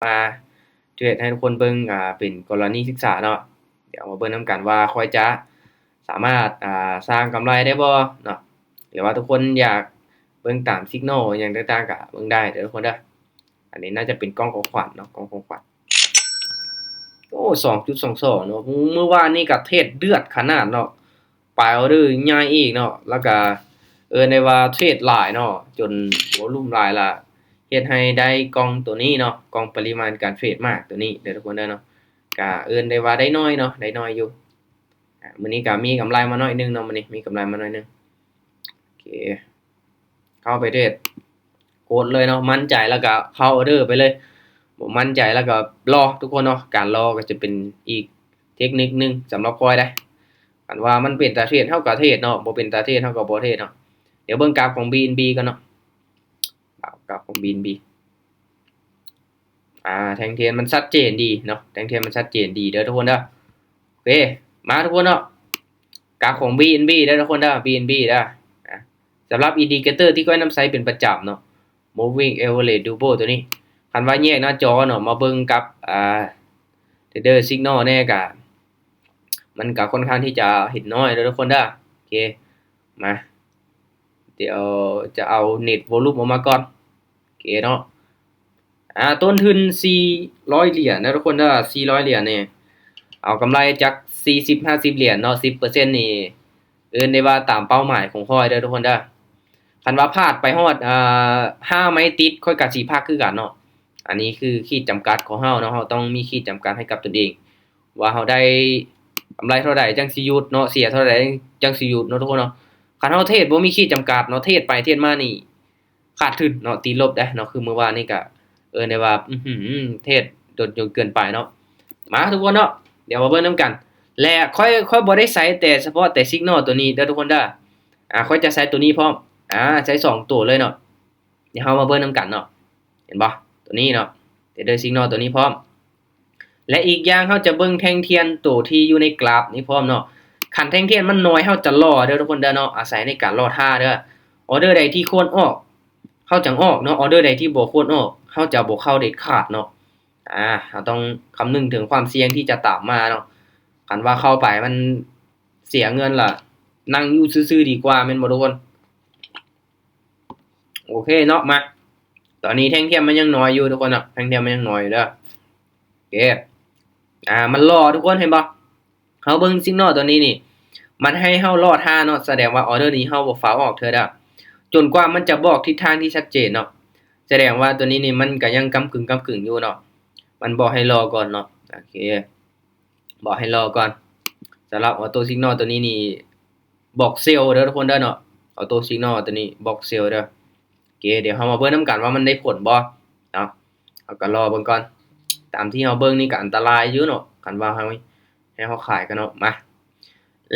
ມາເທຣດໃຫ້ທຸກຄົນເບິ່ງ ອ່າ ເປັນກໍລະນີສຶກສາເນາະ. ດຽວມາເບິ່ງນຳກັນວ່າຂ້ອຍຈະສາມາດ ອ່າ ສ້າງກຳໄລໄດ້ບໍ່ເນາະ ຫຼືວ່າທຸກຄົນຢາກເບິ່ງຕາມ signal ຫຍັງຕ່າງໆ ກໍເບິ່ງໄດ້ເດີທຸກຄົນເດີ. ອັນນີ້ໜ້າຈະເປັນກ້ອງຂອງຂວັນເນາະ ກ້ອງຂອງຂວັນ. ໂອ້ ສອງຈຸດສອງສອງເນາະ ມື້ວານນີ້ກໍເທຣດເດືອດຂະໜາດເນາະ ປາຍອອເດີໃຫຍ່ອີກເນາະ ແລ້ວກະເອີ້ນໄດ້ວ່າເທຣດຫຼາຍເນາະ ຈົນວອລຸມຫຼາຍລະ ເຮັດໃຫ້ໄດ້ກ້ອງໂຕນີ້ເນາະ ກ້ອງປະລິມານການເທຣດມາກໂຕນີ້ເດີທຸກຄົນເດີເນາະ. ກະເອີ້ນໄດ້ວ່າໄດ້ໜ້ອຍເນາະ ໄດ້ໜ້ອຍຢູ່. ອາ ມື້ນີ້ກະມີກຳໄລມາໜ້ອຍໜຶ່ງເນາະ ມື້ນີ້ມີກຳໄລມາໜ້ອຍໜຶ່ງ. ໂອເຄ ເຂົ້າໄປເທຣດ ກົດເລີຍເນາະ ໝັ້ນໃຈແລ້ວກໍເຂົ້າອອເດີໄປເລີຍ ບໍ່ໝັ້ນໃຈແລ້ວກໍລໍທຸກຄົນເນາະ. ການລໍກໍຈະເປັນອີກເທັກນິກໜຶ່ງສຳລັບຂ້ອຍເດ້. ຄັນວ່າມັນເປັນຕາເທຣດເຮົາກໍເທຣດເນາະ ບໍ່ເປັນຕາເທຣດເຮົາກໍບໍ່ເທຣດເນາະ. ດຽວເບິ່ງກາຟຂອງ BNB ກ່ອນເນາະ ກາຟຂອງ BNB. ອ່າ ແທ່ງທຽນມັນຊັດເຈນດີເນາະ ແທ່ງທຽນມັນຊັດເຈນດີເດີທຸກຄົນເດີ. ໂອເຄ ມາທຸກຄົນເນາະ ກາຟຂອງ BNB ເດີທຸກຄົນເດີ BNB ເດີ. ອ່າ ສຳລັບ indicator ທີ່ຂ້ອຍນຳໃຊ້ເປັນປະຈຳເນາະ moving average double ໂຕນີ້ ຄັນວ່າແຍກໜ້າຈໍເນາະ ມາເບິ່ງກັບ ອ່າ trader signal ແດ່ ກະມັນກະຄ່ອນຂ້າງທີ່ຈະເຫັນໜ້ອຍເດີທຸກຄົນເດີ. ໂອເຄ ມາ ດຽວຈະເອົາ net volume ອອກມາກ່ອນ. ໂອເຄເນາະ ອ່າ ຕົ້ນທຶນສີ່ຮ້ອຍຫຼຽນເດີທຸກຄົນເດີ ສີ່ຮ້ອຍຫຼຽນນີ້ ເອົາກຳໄລຈັກສີ່ສິບຫ້າສິບຫຼຽນເນາະ ສິບເປີເຊັນນີ້ ເອີ້ນໄດ້ວ່າຕາມເປົ້າໝາຍຂອງຂ້ອຍເດີທຸກຄົນເດີ. ຄັນວ່າພາດໄປຮອດ ອ່າ ຫ້າໄມ້ຕິດ ຂ້ອຍກະຊິພັກຄືກັນເນາະ. ອັນນີ້ຄືຂີດຈຳກັດຂອງເຮົາເນາະ ເຮົາຕ້ອງມີຂີດຈຳກັດໃຫ້ກັບຕົນເອງ ວ່າເຮົາໄດ້ກຳໄລເທົ່າໃດຈັ່ງຊິຢຸດເນາະ ເສຍເທົ່າໃດຈັ່ງຊິຢຸດເນາະທຸກຄົນເນາະ. ຄັນເຮົາເທຣດບໍ່ມີຂີດຈຳກັດເນາະ ເທຣດໄປເທຣດມານີ້ ຂາດທຶນເນາະ ຕິດລົບເດ້ເນາະ. ຄືມື້ວານນີ້ກະເອີ້ນໄດ້ວ່າ ອືຫື ເທຣດດົນຈົນເກີນໄປເນາະ. ມາທຸກຄົນເນາະ ດຽວມາເບິ່ງນຳກັນ ແລະ ຂ້ອຍ ຂ້ອຍບໍ່ໄດ້ໃຊ້ແຕ່ສະເພາະແຕ່ signal ໂຕນີ້ເດີທຸກຄົນເດີ. ອ່າ ຂ້ອຍຈະໃຊ້ໂຕນີ້ພ້ອມ ອ່າ ໃຊ້ສອງໂຕເລີຍເນາະ. ດຽວເຮົາມາເບິ່ງນຳກັນເນາະ ເຫັນບໍ່ ໂຕນີ້ເນາະ trader signal ໂຕນີ້ພ້ອມ. ແລະ ອີກຢ່າງເຮົາຈະເບິ່ງແທ່ງທຽນໂຕທີ່ຢູ່ໃນກຣາຟນີ້ພ້ອມເນາະ. ຄັນແທ່ງທຽນມັນນ້ອຍ ເຮົາຈະລໍເດີທຸກຄົນເດີເນາະ ອາໄສໃນການລໍຖ້າເດີ. ອອເດີໃດທີ່ຄວນອອກ ເຮົາຈັ່ງອອກເນາະ ອອເດີໃດທີ່ບໍ່ຄວນອອກ ເຮົາຈະບໍ່ເຂົ້າເດັດຂາດເນາະ. ອ່າ ເຮົາຕ້ອງຄຳນຶງເຖິງຄວາມສ່ຽງທີ່ຈະຕາມມາເນາະ. ຄັນວ່າເຂົ້າໄປມັນເສຍເງິນລະ ນັ່ງຢູ່ຊື່ໆດີກວ່າ ແມ່ນບໍ່ທຸກຄົນ? ໂອເຄເນາະ ມາ ຕອນນີ້ແທ່ງທຽນມັນຍັງນ້ອຍຢູ່ທຸກຄົນເນາະ ແທ່ງທຽນມັນຍັງນ້ອຍຢູ່ເດີ. ໂອເຄ ອ່າ ມັນລໍທຸກຄົນ ເຫັນບໍ່ ເຮົາເບິ່ງ signal ໂຕນີ້ນີ້ ມັນໃຫ້ເຮົາລໍຖ້າເນາະ ສະແດງວ່າ order ນີ້ເຮົາບໍ່ຟ້າວອອກເທື່ອເດີ ຈົນກວ່າມັນຈະບອກທິດທາງທີ່ຊັດເຈນເນາະ. ສະແດງວ່າໂຕນີ້ນີ້ມັນກະຍັງກຳກຶ່ງໆຢູ່ເນາະ ມັນບອກໃຫ້ລໍກ່ອນເນາະ. ໂອເຄ ບອກໃຫ້ລໍກ່ອນ. ສຳລັບ auto signal ໂຕນີ້ນີ້ ບອກເຊວເດີທຸກຄົນເດີເນາະ auto signal ໂຕນີ້ບອກເຊວເດີ. ໂອເຄ ດຽວເຮົາມາເບິ່ງນຳກັນວ່າມັນໄດ້ຜົນບໍ່ເນາະ ເຮົາກໍລໍເບິ່ງກ່ອນ. ຕາມທີ່ເຮົາເບິ່ງນີ້ກໍອັນຕະລາຍຢູ່ເນາະ ຄັນວ່າເຮົາ ໃຫ້ເຮົາຂາຍກັນເນາະ. ມາ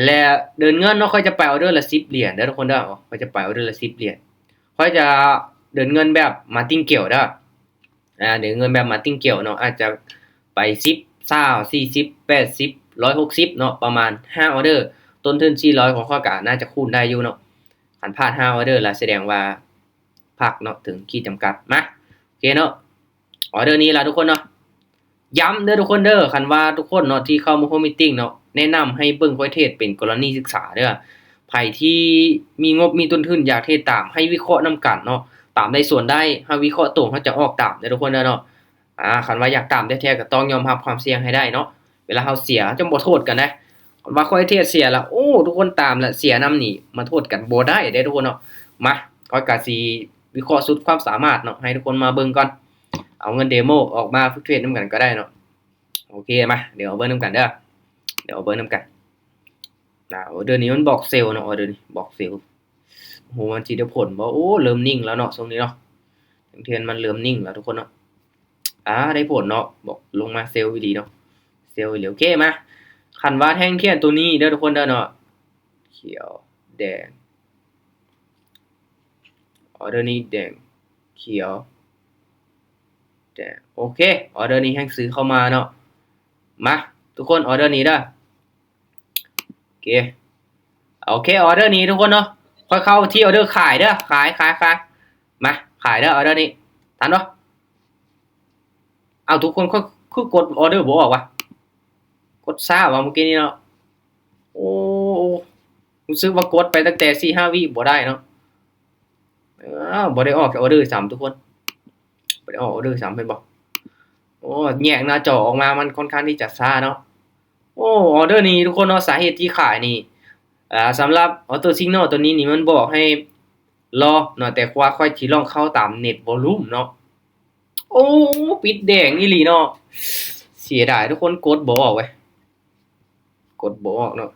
ແລະ ເດີນເງິນເນາະ ຂ້ອຍຈະໄປ order ລະສິບຫຼຽນເດີທຸກຄົນເດີ ຂ້ອຍຈະໄປ order ລະສິບຫຼຽນ. ຂ້ອຍຈະເດີນເງິນແບບ martingale ເດີ ອ່າ ເດີນເງິນແບບ martingale ເນາະ ອາດຈະໄປສິບ ຊາວ ສີ່ສິບ ແປດສິບ ຮ້ອຍຫົກສິບເນາະ ປະມານຫ້າ order ຕົ້ນທຶນສີ່ຮ້ອຍ ຂອງຂ້ອຍກະໜ້າຈະຄູນໄດ້ຢູ່ເນາະ. ຄັນພາດຫ້າ order ລະສະແດງວ່າພັກເນາະ ເຖິງຂີດຈຳກັດ. ມາ ໂອເຄເນາະ order ນີ້ລະທຸກຄົນເນາະ. ຢ້ຳເດີທຸກຄົນເດີ ຄັນວ່າທຸກຄົນເນາະທີ່ເຂົ້າມາຮ່ວມ meeting ເນາະ ແນະນຳໃຫ້ເບິ່ງຂ້ອຍເທຣດເປັນກໍລະນີສຶກສາເດີ. ໃຜທີ່ມີງົບມີຕົ້ນທຶນຢາກເທຣດຕາມ ໃຫ້ວິເຄາະນຳກັນເນາະ ຕາມໄດ້ສ່ວນໄດ້ ເຮົາວິເຄາະຕົງ ເຮົາຈະອອກຕາມເດີທຸກຄົນເດີເນາະ. ອ່າ ຄັນວ່າຢາກຕາມແທ້ໆ ກໍຕ້ອງຍອມຮັບຄວາມສ່ຽງໃຫ້ໄດ້ເນາະ. ເວລາເຮົາເສຍ ເຮົາຈັ່ງບໍ່ໂທດກັນເດ້. ຄັນວ່າຂ້ອຍເທດເສຍລະ ໂອ້ ທຸກຄົນຕາມລະເສຍນຳນີ້ ມາໂທດກັນບໍ່ໄດ້ເດ້ທຸກຄົນເນາະ. ມາ ຂ້ອຍກະຊິວິເຄາະສຸດຄວາມສາມາດເນາະ ໃຫ້ທຸກຄົນມາເບິ່ງກ່ອນ. ເອົາເງິນເດໂມອອກມາຝຶກເທດນຳກັນກໍໄດ້ເນາະ. ໂອເຄ ມາ ດຽວເອົາເບິ່ງນຳກັນເດີ ດຽວເອົາເບິ່ງນຳກັນ. ອ່າ ອອເດີນີ້ມັນບອກເຊວເນາະ ອອເດີນີ້ບອກເຊວ. ໂອ້ໂຫ ມັນຊິໄດ້ຜົນບໍ່? ໂອ້ ເລີ່ມນິ່ງແລ້ວເນາະ ຊ່ວງນີ້ເນາະ. ແທ່ງທຽນມັນເລີ່ມນິ່ງແລ້ວທຸກຄົນເນາະ. ອ່າ ໄດ້ຜົນເນາະ ບອກລົງມາເຊວອີ່ຫຼີເນາະ ເຊວອີ່ຫຼີ. ໂອເຄ ມາ ຄັນວ່າແທ່ງທຽນໂຕນີ້ເດີທຸກຄົນເດີເນາະ ຂຽວ ແດງ ອອເດີນີ້ແດງ ຂຽວ ແດງ. ໂອເຄ ອອເດີນີ້ແຮງຊື້ເຂົ້າມາເນາະ. ມາ ທຸກຄົນ ອອເດີນີ້ເດີ. ໂອເຄ ໂອເຄ ອອເດີນີ້ທຸກຄົນເນາະ. ຂ້ອຍເຂົ້າທີ່ອອເດີຂາຍເດີ ຂາຍ ຂາຍ ຂາຍ. ມາ ຂາຍເດີ ອອເດີນີ້ ທັນບໍ່? ອ້າວ ທຸກຄົນ ຂ້ອຍຄືກົດອໍເດີບໍ່ອອກວະ? ກົດຊ້າວະມື້ກີ້ນີ້ເນາະ. ໂອ້ ຮູ້ສຶກວ່າກົດໄປຕັ້ງແຕ່ສີ່ຫ້າວິບໍ່ໄດ້ເນາະ. ອ້າວ ບໍ່ໄດ້ອອກອໍເດີຊ້ຳທຸກຄົນ ບໍ່ໄດ້ອອກອໍເດີຊ້ຳ ເຫັນບໍ່? ໂອ້ ແຍກໜ້າຈໍອອກມາ ມັນຄ່ອນຂ້າງທີ່ຈະຊ້າເນາະ. ໂອ້ ອໍເດີນີ້ທຸກຄົນເນາະ ສາເຫດທີ່ຂາຍນີ້ ອ່າ ສຳລັບອໍໂຕ້ຊິກນໍໂຕນີ້ນີ້ ມັນບອກໃຫ້ລໍເນາະ ແຕ່ວ່າຂ້ອຍຊິລອງເຂົ້າຕາມເນັດວອລຸ່ມເນາະ. ໂອ້ ປິດແດງອີ່ຫຼີເນາະ. ເສຍດາຍທຸກຄົນ ກົດບໍ່ອອກເວີຍ ກົດບໍ່ອອກເນາະ.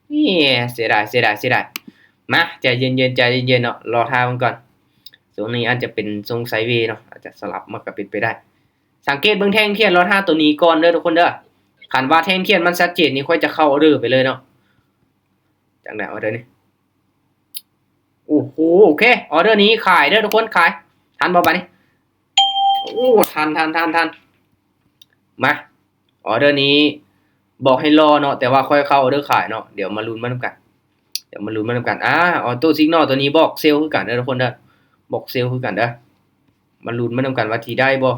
ເອີ ເສຍດາຍ ເສຍດາຍ ເສຍດາຍ. ມາ ໃຈເຢັນໆ ໃຈເຢັນໆ ເນາະ ລໍຖ້າເບິ່ງກ່ອນ. ຊ່ວງນີ້ອາດຈະເປັນຊົງໄຊເວເນາະ ອາດຈະສະຫຼັບ ມັນກໍເປັນໄປໄດ້. ສັງເກດເບິ່ງແທ່ງທຽນລໍຖ້າໂຕນີ້ກ່ອນເດີທຸກຄົນເດີ. ຄັນວ່າແທ່ງທຽນມັນຊັດເຈນນີ້ ຂ້ອຍຈະເຂົ້າອໍເດີໄປເລີຍເນາະ. ຈັ່ງໃດອໍເດີນີ້? ໂອ້ໂຫ ໂອເຄ ອໍເດີນີ້ຂາຍເດີທຸກຄົນ ຂາຍ. ທັນບໍ່ບາດນີ້? ໂອ້ ທັນ ທັນ ທັນ ທັນ. ມາ ອໍເດີນີ້ບອກໃຫ້ລໍເນາະ ແຕ່ວ່າຂ້ອຍເຂົ້າອໍເດີຂາຍເນາະ. ດຽວມາລຸ້ນມານຳກັນ ດຽວມາລຸ້ນມານຳກັນ. ອາ ອໍໂຕ້ຊິກນໍໂຕນີ້ບອກເຊວຄືກັນເດີທຸກຄົນເດີ ບອກເຊວຄືກັນເດີ. ມາລຸ້ນມານຳກັນວ່າຊິໄດ້ບໍ່?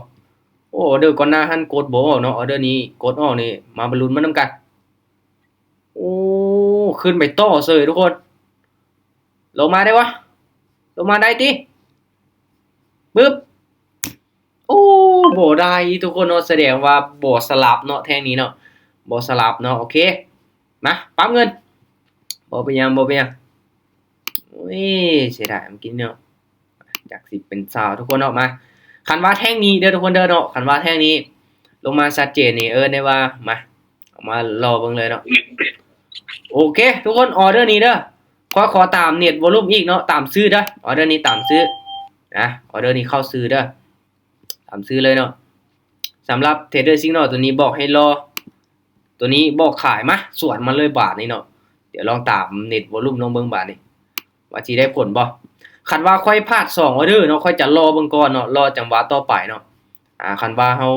ໂອ້ ອໍເດີກ່ອນໜ້າຫັ້ນກົດບໍ່ອອກເນາະ ອໍເດີນີ້ກົດອອກນີ້ ມາລຸ້ນມານຳກັນ. ໂອ້ ຂຶ້ນໄປຕໍ່ເສີຍທຸກຄົນ. ລົງມາໄດ້ວະ? ລົງມາໄດ້ຕິ? ປຶບ. ໂອ້ ບໍ່ໄດ້ທຸກຄົນເນາະ ສະແດງວ່າບໍ່ສະຫຼັບເນາະ ແທ່ງນີ້ເນາະ ບໍ່ສະຫຼັບເນາະ. ໂອເຄ ມາປັບເງິນ. ບໍ່ເປັນຫຍັງ ບໍ່ເປັນຫຍັງ. ໂອ້ຍ ເສຍດາຍເມື່ອກີ້ເນາະ. ຈາກສິບເປັນຊາວທຸກຄົນເນາະ. ມາ ຄັນວ່າແທ່ງນີ້ເດີທຸກຄົນເດີເນາະ ຄັນວ່າແທ່ງນີ້ລົງມາຊັດເຈນນີ້ ເອີ້ນໄດ້ວ່າ ມາ ເອົາມາລໍເບິ່ງເລີຍເນາະ. ໂອເຄ ທຸກຄົນ ອໍເດີນີ້ເດີ ຂໍ ຂໍຕາມເນັດວອລຸ່ມອີກເນາະ ຕາມຊື່ເດີ. ອໍເດີນີ້ຕາມຊື່ ອາ ອໍເດີນີ້ເຂົ້າຊື່ເດີ ຕາມຊື່ເລີຍເນາະ. ສຳລັບເທຣດເດີຊິກນໍໂຕນີ້ບອກໃຫ້ລໍ ໂຕນີ້ບອກຂາຍ. ມາ ສວນມາເລີຍບາດນີ້ເນາະ. ດຽວລອງຕາມເນັດວອລຸ່ມລອງເບິ່ງບາດນີ້ ວ່າຊິໄດ້ຜົນບໍ່. ຄັນວ່າຂ້ອຍພາດສອງອໍເດີເນາະ ຂ້ອຍຈະລໍເບິ່ງກ່ອນເນາະ ລໍຈັງຫວະຕໍ່ໄປເນາະ. ອາ ຄັນວ່າເຮົາ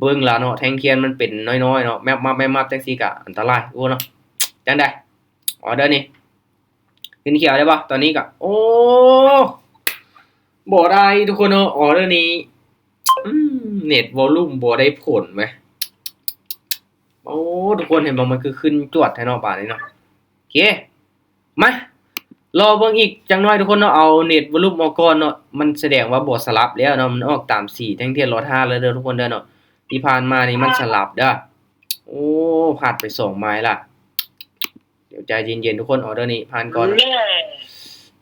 ເບິ່ງລະເນາະ ແທ່ງທຽນມັນເປັນນ້ອຍໆເນາະ ແມັບມັບແມັບມັບ ຈັ່ງຊີ້ກະອັນຕະລາຍ ໂອ້ເນາະ. ຈັ່ງໃດ ອໍເດີນີ້ ຂຶ້ນຂຽວໄດ້ບໍ່? ຕອນນີ້ກະ ໂອ້ ບໍ່ໄດ້ທຸກຄົນເນາະ ອໍເດີນີ້. ອືມ ເນັດວອລຸ່ມບໍ່ໄດ້ຜົນເວີຍ. ໂອ້ ທຸກຄົນເຫັນບໍ່ ມັນຄືຂຶ້ນຈວດແທ້ເນາະບາດນີ້ເນາະ. ໂອເຄ ມາ ລໍເບິ່ງອີກຈັກໜ້ອຍທຸກຄົນເນາະ. ເອົາເນັດວອລຸ່ມອອກກ່ອນເນາະ ມັນສະແດງວ່າບໍ່ສະຫຼັບແລ້ວເນາະ ມັນອອກຕາມສີແທ່ງທຽນລໍຖ້າແລ້ວເດີທຸກຄົນເດີເນາະ. ທີ່ຜ່ານມານີ້ມັນສະຫຼັບເດີ. ໂອ້ ພາດໄປສອງໄມ້ລະ. ດຽວໃຈເຢັນໆທຸກຄົນ ອໍເດີນີ້ຜ່ານກ່ອນ.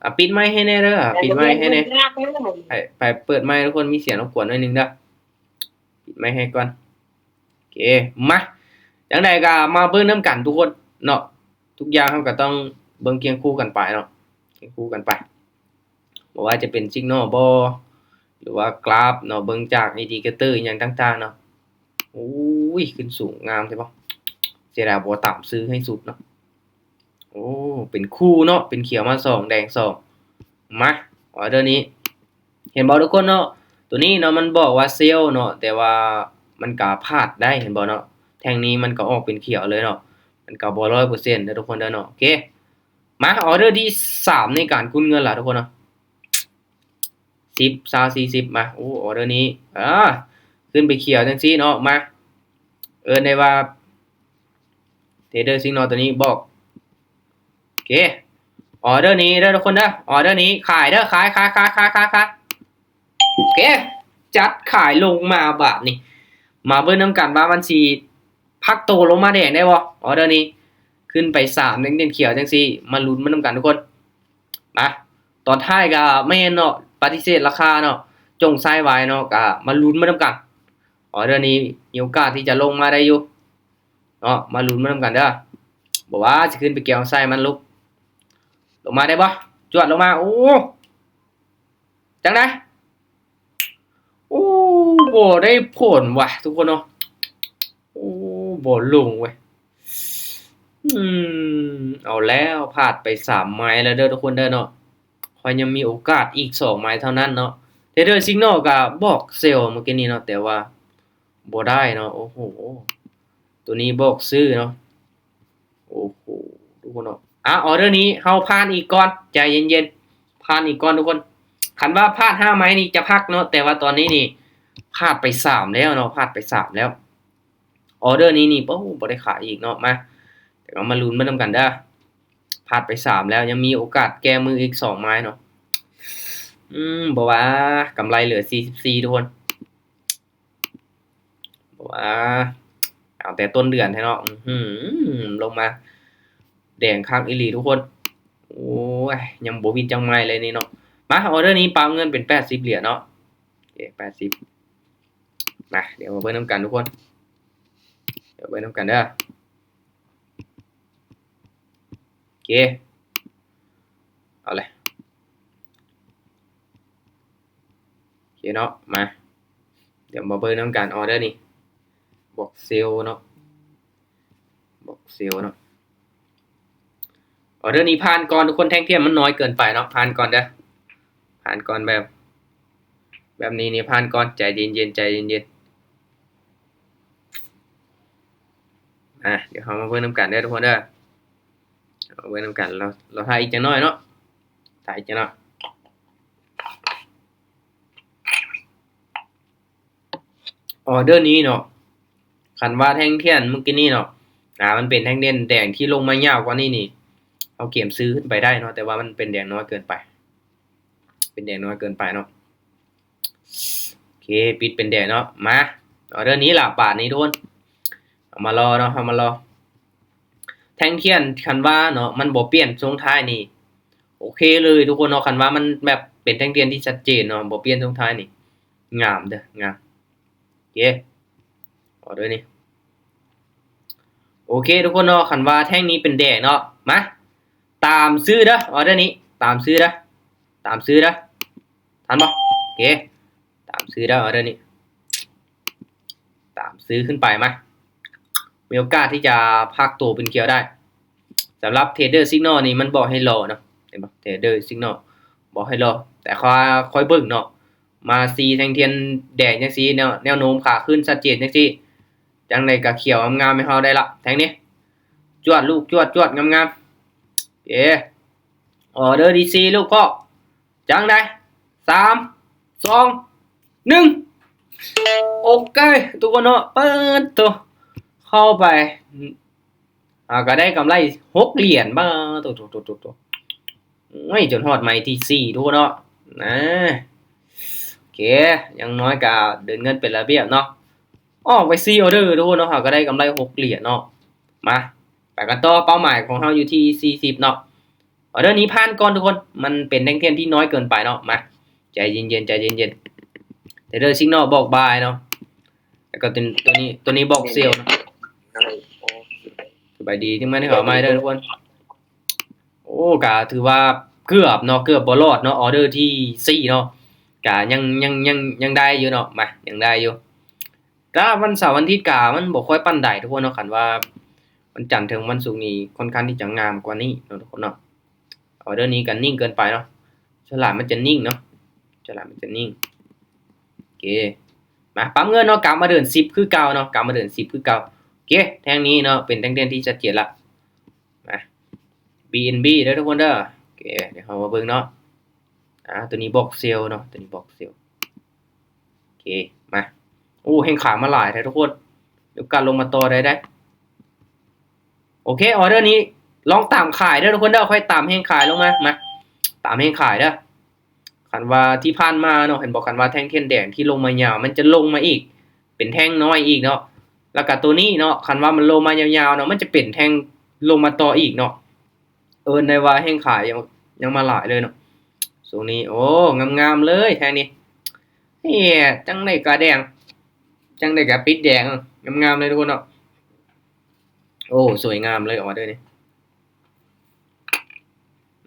ອາ ປິດໄມໃຫ້ແດ່ເດີ ປິດໄມໃຫ້ແດ່. ໄປ ໄປເປີດໄມທຸກຄົນ ມີສຽງລົບກວນໜ້ອຍໜຶ່ງເດີ. ປິດໄມໃຫ້ກ່ອນ. ໂອເຄ ມາ ຈັ່ງໃດກະມາເບິ່ງນຳກັນທຸກຄົນເນາະ. ທຸກຢ່າງເຮົາກະຕ້ອງເບິ່ງຄຽງຄູ່ກັນໄປເນາະ ຄຽງຄູ່ກັນໄປ. ບໍ່ວ່າຈະເປັນຊິກນໍບໍ ຫຼືວ່າກຣາຟເນາະ ເບິ່ງຈາກອິນດິເຄເຕີອີ່ຫຍັງຕ່າງໆເນາະ. ໂອ້ຍ ຂຶ້ນສູງງາມແທ້ບໍ່. ເສຍດາຍບໍ່ຕາມຊື້ໃຫ້ສຸດເນາະ. ໂອ້ ເປັນຄູ່ເນາະ ເປັນຂຽວມາສອງ ແດງສອງ. ມາ ອໍເດີນີ້ ເຫັນບໍ່ທຸກຄົນເນາະ ໂຕນີ້ເນາະ ມັນບອກວ່າເຊວເນາະ ແຕ່ວ່າມັນກະພາດໄດ້ ເຫັນບໍ່ເນາະ. ແທ່ງນີ້ມັນກະອອກເປັນຂຽວເລີຍເນາະ ມັນກະບໍ່ຮ້ອຍເປີເຊັນເດີທຸກຄົນເດີເນາະ. ໂອເຄ ມາ ອໍເດີທີສາມໃນການກຸນເງິນລະທຸກຄົນເນາະ. ສິບ ຊາວ ສີ່ສິບ ມາ. ໂອ້ ອໍເດີນີ້ ອາ ຂຶ້ນໄປຂຽວຈັ່ງຊີ້ເນາະ. ມາ ເອີ້ນໄດ້ວ່າເທຣດເດີຊິກນໍໂຕນີ້ບອກ. ໂອເຄ ອໍເດີນີ້ເດີທຸກຄົນເດີ ອໍເດີນີ້ຂາຍເດີ ຂາຍ ຂາຍ ຂາຍ. ໂອເຄ ຈັດຂາຍລົງມາບາດນີ້. ມາເບິ່ງນຳກັນວ່າມັນຊິພັກໂຕລົງມາແດງໄດ້ບໍ່ ອໍເດີນີ້. ຂຶ້ນໄປສາມ ແດງຂຽວຈັ່ງຊີ້ ມາລຸ້ນມັນນຳກັນທຸກຄົນ. ມາ ຕອນທ້າຍກະແມ່ນເນາະ ປະຕິເສດລາຄາເນາະ ຈົ່ງໃສ່ໄວ້ເນາະ ກະມາລຸ້ນມັນນຳກັນ. ອໍເດີນີ້ມີໂອກາດທີ່ຈະລົງມາໄດ້ຢູ່ເນາະ ມາລຸ້ນມັນນຳກັນເດີ. ບໍ່ວ່າຊິຂຶ້ນໄປກ່ຽວໃສ່ມັນລຸກ ລົງມາໄດ້ບໍ່? ຈວດລົງມາ. ໂອ້ ຈັ່ງໃດ? ໂອ້ ບໍ່ໄດ້ຜົນຫວະທຸກຄົນເນາະ. ໂອ້ ບໍ່ລົງເວີຍ. ອືມ ເອົາແລ້ວ ພາດໄປສາມໄມ້ແລ້ວເດີທຸກຄົນເດີເນາະ. ຂ້ອຍຍັງມີໂອກາດອີກສອງໄມ້ເທົ່ານັ້ນເນາະ. ເທຣດເດີຊິກນໍກະບອກເຊວມື້ກີ້ນີ້ເນາະ ແຕ່ວ່າບໍ່ໄດ້ເນາະ. ໂອ້ໂຫ ໂຕນີ້ບອກຊື້ເນາະ. ໂອ້ໂຫ ທຸກຄົນເນາະ. ອ່າ ອໍເດີນີ້ເຮົາຜ່ານອີກກ່ອນ ໃຈເຢັນໆ ຜ່ານອີກກ່ອນທຸກຄົນ. ຄັນວ່າພາດຫ້າໄມ້ນີ້ຈະພັກເນາະ ແຕ່ວ່າຕອນນີ້ນີ້ ພາດໄປສາມແລ້ວເນາະ ພາດໄປສາມແລ້ວ. ອໍເດີນີ້ນີ້ ໂອ້ ບໍ່ໄດ້ຂາຍອີກເນາະ. ມາ ດຽວເຮົາມາລຸ້ນເບິ່ງນຳກັນເດີ. ພາດໄປສາມແລ້ວ ຍັງມີໂອກາດແກ້ມືອີກສອງໄມ້ເນາະ. ອືມ ບໍ່ວ່າ ກຳໄລເຫຼືອສີ່ສິບສີ່ ທຸກຄົນ. ບໍ່ວ່າ ເອົາແຕ່ຕົ້ນເດືອນແທ້ເນາະ. ອືຫື ລົງມາແດງຄັກອີ່ຫຼີທຸກຄົນ. ໂອ້ຍ ຍັງບໍ່ວິດຈັກໄມ້ເລີຍນີ້ເນາະ. ມາ ອໍເດີນີ້ປາບເງິນເປັນແປດສິບຫຼຽນເນາະ. ໂອເຄ ແປດສິບ. ມາ ດຽວມາເບິ່ງນຳກັນທຸກຄົນ ດຽວເບິ່ງນຳກັນເດີ. ໂອເຄ ເອົາເລີຍ ໂອເຄເນາະ. ມາ ດຽວມາເບິ່ງນຳກັນ ອໍເດີນີ້ ບອກເຊວເນາະ ບອກເຊວເນາະ. ອໍເດີນີ້ຜ່ານກ່ອນທຸກຄົນ ແທ່ງທຽນມັນນ້ອຍເກີນໄປເນາະ. ຜ່ານກ່ອນເດີ ຜ່ານກ່ອນ ແບບ ແບບນີ້ນີ້ຜ່ານກ່ອນ ໃຈເຢັນໆ ໃຈເຢັນໆ. ອ່າ ດຽວເຮົາມາເບິ່ງນຳກັນເດີທຸກຄົນເດີ ເອົາເບິ່ງນຳກັນ. ລໍ ລໍຖ້າອີກຈັກໜ້ອຍເນາະ ຖ້າອີກຈັກໜ້ອຍ. ອໍເດີນີ້ເນາະ ຄັນວ່າແທ່ງທຽນມື້ກີ້ນີ້ເນາະ ອ່າ ມັນເປັນແທ່ງທຽນແດງທີ່ລົງມາຍາວກວ່ານີ້ນີ້ ເຮົາເກມຊື້ຂຶ້ນໄປໄດ້ເນາະ ແຕ່ວ່າມັນເປັນແດງນ້ອຍເກີນໄປ ເປັນແດງນ້ອຍເກີນໄປເນາະ. ໂອເຄ ປິດເປັນແດງເນາະ. ມາ ອໍເດີນີ້ລະ ບາດນີ້ທຸກຄົນ ເຮົາມາລໍເນາະ ເຮົາມາລໍ. ແທ່ງທຽນຄັນວ່າເນາະ ມັນບໍ່ປ່ຽນຊ່ວງທ້າຍນີ້ ໂອເຄເລີຍທຸກຄົນເນາະ. ຄັນວ່າມັນແບບເປັນແທ່ງທຽນທີ່ຊັດເຈນເນາະ ບໍ່ປ່ຽນຊ່ວງທ້າຍນີ້ ງາມເດີ ງາມ. ໂອເຄ ອໍເດີນີ້ ໂອເຄທຸກຄົນເນາະ. ຄັນວ່າແທ່ງນີ້ເປັນແດງເນາະ ມາ ຕາມຊື້ເດີ ອໍເດີນີ້ ຕາມຊື້ເດີ ຕາມຊື້ເດີ. ທັນບໍ່? ໂອເຄ ຕາມຊື້ເດີ ອໍເດີນີ້ ຕາມຊື້ຂຶ້ນໄປ. ມາ ມີໂອກາດທີ່ຈະພັກໂຕເປັນຂຽວໄດ້. ສຳລັບເທຣດເດີຊິກນໍນີ້ ມັນບອກໃຫ້ລໍເນາະ ເຫັນບໍ່? ເທຣດເດີຊິກນໍບອກໃຫ້ລໍ ແຕ່ຂ້ອຍ ຂ້ອຍເບິ່ງເນາະ ມາສີ່ແທ່ງທຽນແດງຈັ່ງຊີ້ ແນວ ແນວໂນ້ມຂາຂຶ້ນຊັດເຈນຈັ່ງຊີ້ ຈັ່ງໃດກໍຂຽວງາມໆໃຫ້ເຮົາໄດ້ລະ ແທ່ງນີ້. ຈວດລູກ ຈວດ ຈວດ ງາມໆ. ເອ ອໍເດີທີສີ່ລູກພໍ່ ຈັ່ງໃດ ສາມ ສອງ ໜຶ່ງ ໂອເຄທຸກຄົນເນາະ. ເປີດໂຕ ເຂົ້າໄປ ອ່າ ກໍໄດ້ກຳໄລຫົກຫຼຽນ. ບາໂຕ ໂຕ ໂຕ ໂຕ ໂຕ ໂອ້ຍ ຈົນຮອດໄມ້ທີສີ່ທຸກຄົນເນາະ. ນາ ໂອເຄ ຢ່າງໜ້ອຍກໍເດີນເງິນເປັນລະບຽບເນາະ. ອອກໄປສີ່ອໍເດີທຸກຄົນເນາະ ເຮົາກໍໄດ້ກຳໄລຫົກຫຼຽນເນາະ. ມາ ໄປກັນຕໍ່ ເປົ້າໝາຍຂອງເຮົາຢູ່ທີ່ສີ່ສິບເນາະ. ອໍເດີນີ້ຜ່ານກ່ອນທຸກຄົນ ມັນເປັນແທ່ງທຽນທີ່ນ້ອຍເກີນໄປເນາະ. ມາ ໃຈເຢັນໆ ໃຈເຢັນໆ. ເທຣດເດີຊິກນໍບອກບາຍເນາະ ແລ້ວກໍຕົວ ຕົວນີ້ ຕົວນີ້ບອກເຊວເນາະ. ສະບາຍດີ ຈຶ່ງມາໄດ້ເຂົ້າມາເດີທຸກຄົນ. ໂອ້ ກະຖືວ່າເກືອບເນາະ ເກືອບບໍ່ລອດເນາະ ອໍເດີທີສີ່ເນາະ. ກະຍັງ ຍັງ ຍັງ ຍັງໄດ້ຢູ່ເນາະ ມາ ຍັງໄດ້ຢູ່. ກະວັນເສົາວັນອາທິດກະມັນບໍ່ຄ່ອຍປານໃດທຸກຄົນເນາະ. ຄັນວ່າວັນຈັນເຖິງວັນສຸກນີ້ ຂ້ອນຂ້າງທີ່ຈະງາມກວ່ານີ້ເນາະທຸກຄົນເນາະ. ອໍເດີນີ້ກໍນິ່ງເກີນໄປເນາະ ສ່ວນຫຼາຍມັນຈະນິ່ງເນາະ ສ່ວນຫຼາຍມັນຈະນິ່ງ. ໂອເຄ ມາປັບເງິນເນາະ ກັບມາເດີນສິບຄືເກົ່າເນາະ ກັບມາເດີນສິບຄືເກົ່າ. ໂອເຄ ແທ່ງນີ້ເນາະ ເປັນແທ່ງທຽນທີ່ຊັດເຈນລະ. ມາ ບີເອັນບີ ເດີທຸກຄົນເດີ. ໂອເຄ ດຽວເຮົາມາເບິ່ງເນາະ. ອ່າ ຕົວນີ້ບອກເຊວເນາະ ຕົວນີ້ບອກເຊວ. ໂອເຄ ມາ ໂອ້ ແຮ່ງຂາຍມາຫຼາຍແທ້ທຸກຄົນ ມີໂອກາດລົງມາຕໍ່ໄດ້ເດ້. ໂອເຄ ອໍເດີນີ້ລອງຕາມຂາຍເດີທຸກຄົນເດີ ຂ້ອຍຕາມແຮ່ງຂາຍລົງມາ ມາ ຕາມແຮ່ງຂາຍເດີ. ຄັນວ່າທີ່ຜ່ານມາເນາະ ເຫັນບໍ່ ຄັນວ່າແທ່ງທຽນແດງທີ່ລົງມາຍາວ ມັນຈະລົງມາອີກ ເປັນແທ່ງນ້ອຍອີກເນາະ. ແລ້ວກະຕົວນີ້ເນາະ ຄັນວ່າມັນລົງມາຍາວໆເນາະ ມັນຈະເປັນແທ່ງລົງມາຕໍ່ອີກເນາະ. ເອີ້ນໄດ້ວ່າແຮ່ງຂາຍ ຍັງ ຍັງມາຫຼາຍເລີຍເນາະຊ່ວງນີ້. ໂອ້ ງາມໆເລີຍແທ່ງນີ້. ເອີ ຈັ່ງໃດກະແດງ ຈັ່ງໃດກະປິດແດງ ງາມໆເລີຍທຸກຄົນເນາະ. ໂອ້ ສວຍງາມເລີຍອໍເດີນີ້.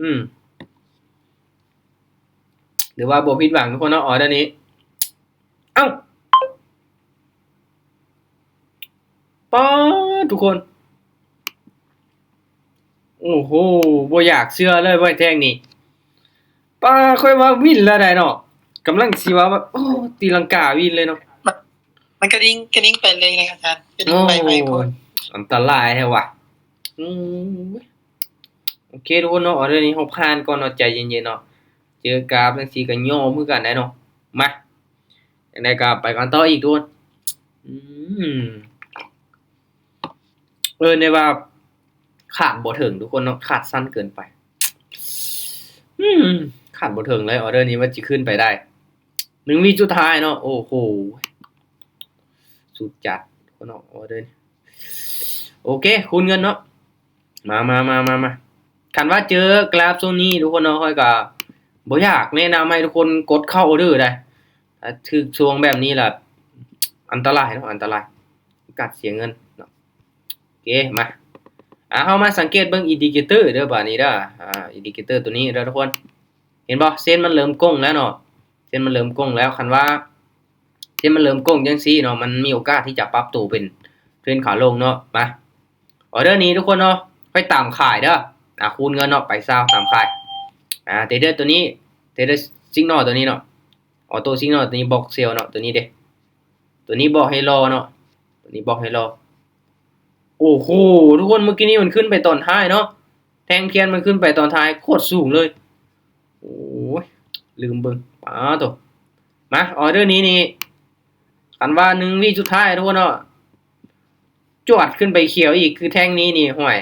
ອືມ ຖືວ່າບໍ່ຜິດຫວັງທຸກຄົນເນາະ ອໍເດີນີ້. ເອົ້າ ປາດ ທຸກຄົນ ໂອ້ໂຫ ບໍ່ຢາກເຊື່ອເລີຍເວີ້ຍແທ່ງນີ້. ປາດ ຂ້ອຍວ່າວິນແລ້ວໃດເນາະ ກຳລັງຊິວ່າ ໂອ້ ຕີລັງກາວິນເລີຍເນາະ. ມັນ ມັນກະດິ້ງ ກະດິ້ງໄປເລີຍນະອາຈານ ກະດິ້ງໄປໄວໂພດ. ໂອ້ຍ ອັນຕະລາຍແທ້ວ່າ. ໂອ້ຍ ໂອເຄທຸກຄົນເນາະ ອໍເດີນີ້ເຮົາຜ່ານກ່ອນເນາະ ໃຈເຢັນໆເນາະ. ເຈີກາບຈັ່ງຊີ້ກໍຍອມຄືກັນໄດ໋ເນາະ. ມາ ຈັ່ງໃດກໍໄປກັນຕໍ່ອີກທຸກຄົນ. ອືມ ເອີ້ນໄດ້ວ່າຂາດບໍ່ເຖິງທຸກຄົນເນາະ, ຂາດສັ້ນເກີນໄປ. ອືມ ຂາດບໍ່ເຖິງເລີຍ ອໍເດີນີ້ວ່າຊິຂຶ້ນໄປໄດ້. ໜຶ່ງວິສຸດທ້າຍເນາະ. ໂອ້ໂຫ ສຸດຈັດເນາະ ອໍເດີນີ້. ໂອເຄ ຄູນເງິນເນາະ. ມາ ມາ ມາ ມາ ມາ. ຄັນວ່າເຈີກຣາຟຊ່ວງນີ້ທຸກຄົນເນາະ, ຂ້ອຍກໍບໍ່ຢາກແນະນຳໃຫ້ທຸກຄົນກົດເຂົ້າອໍເດີໃດ໋. ຖ້າຖືກຊ່ວງແບບນີ້ລະອັນຕະລາຍເນາະ, ອັນຕະລາຍ, ໂອກາດເສຍເງິນເນາະ. ໂອເຄ ມາ ອ່າ ເຮົາມາສັງເກດເບິ່ງອິນດິເຄເຕີເດີ ບາດນີ້ເດີ. ອ່າ ອິນດິເຄເຕີຕົວນີ້ເດີທຸກຄົນ. ເຫັນບໍ່? ເສັ້ນມັນເລີ່ມໂກ່ງແລ້ວເນາະ, ເສັ້ນມັນເລີ່ມໂກ່ງແລ້ວ. ຄັນວ່າເສັ້ນມັນເລີ່ມໂກ່ງຈັ່ງຊີ້ເນາະ, ມັນມີໂອກາດທີ່ຈະປັບໂຕເປັນເທຣນຂາລົງເນາະ. ມາ ອໍເດີນີ້ທຸກຄົນເນາະ, ຂ້ອຍຕາມຂາຍເດີ. ອ່າ ຄູນເງິນເນາະ, ໄປຊາວຕາມຂາຍ. ອ່າ ເທຣດເດີຕົວນີ້, ເທຣດເດີຊິກນອລຕົວນີ້ເນາະ, ອໍໂຕ້ຊິກນອລຕົວນີ້ບອກເຊວເນາະ, ຕົວນີ້ເດ້. ຕົວນີ້ບອກໃຫ້ລໍເນາະ, ຕົວນີ້ບອກໃຫ້ລໍ. ໂອ້ໂຫ ທຸກຄົນ, ເມື່ອກີ້ນີ້ມັນຂຶ້ນໄປຕອນທ້າຍເນາະ, ແທ່ງທຽນມັນຂຶ້ນໄປຕອນທ້າຍໂຄດສູງເລີຍ. ໂອ້ຍ ລືມເບິ່ງ. ປາໂຕ. ມາ ອໍເດີນີ້ນີ້ ຄັນວ່າໜຶ່ງວິສຸດທ້າຍທຸກຄົນເນາະ, ຈວດຂຶ້ນໄປຂຽວອີກ ຄືແທ່ງນີ້ນີ້ ຫ້ວຍ